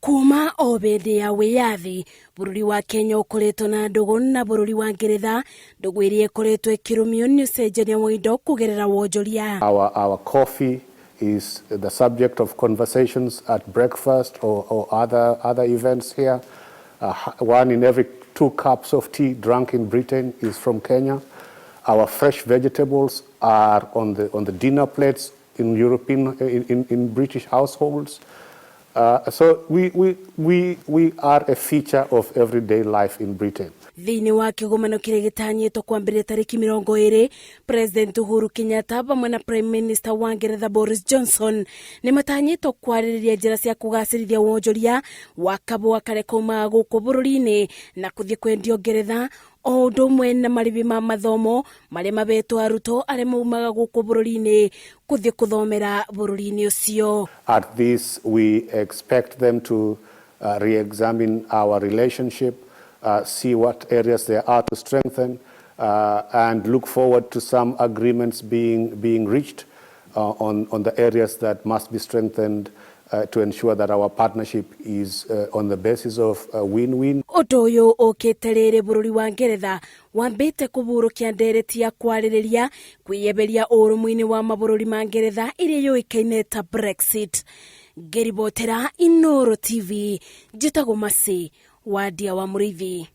Kuma o hĩndĩ ya wĩyathi, bũrũri wa Kenya ũkoretwo na ndũgũ na bũrũri wa Ngeretha, ndũgũ ĩrĩa ĩkoretwo ĩkĩrũmio nĩ ũcenjania wa indo kũgerera wonjoria. Our coffee is the subject of conversations at breakfast or other events here. One in every two cups of tea drunk in Britain is from Kenya. Our fresh vegetables are on the dinner plates in European, in British households. So we are a feature of everyday life in Britain. Thĩinĩ wa kĩgomano kĩrĩa gĩtanyĩtwo kwambĩrĩria tarĩki 20, President Uhuru Kenyatta vamwe na Prime Minister wa Ngeretha Boris Johnson nĩ matanyĩtwo kwarĩrĩria njĩra cia kũgacĩrithia wonjoria wa kabũa karĩa kaumaga gũkũ bũrũri-inĩ na kũthiĩ kwendio Ngeretha, o ũndũ ũmwe na marĩhi ma mathomo marĩa mabetwo arutwo arĩa maumaga gũkũ bũrũri-inĩ kũthiĩ kũthomera bũrũri-inĩ ũcio. At this, we expect them to re-examine our relationship, see what areas there are to strengthen, and look forward to some agreements being reached on the areas that must be strengthened to ensure that our partnership is on the basis of win-win. Ũndũ ũyũ ũkĩte rĩrĩ bũrũri wa Ngeretha wambĩte kũburũkia ndereti ya kwarĩrĩria kwĩyeberia ũrũmwe-inĩ wa mabũrũri ma Ngeretha ĩrĩa yũĩkaine ta Brexit. Ngĩribotera Inooro TV, njĩtagwo Masi Wadia wa Mũrĩithi.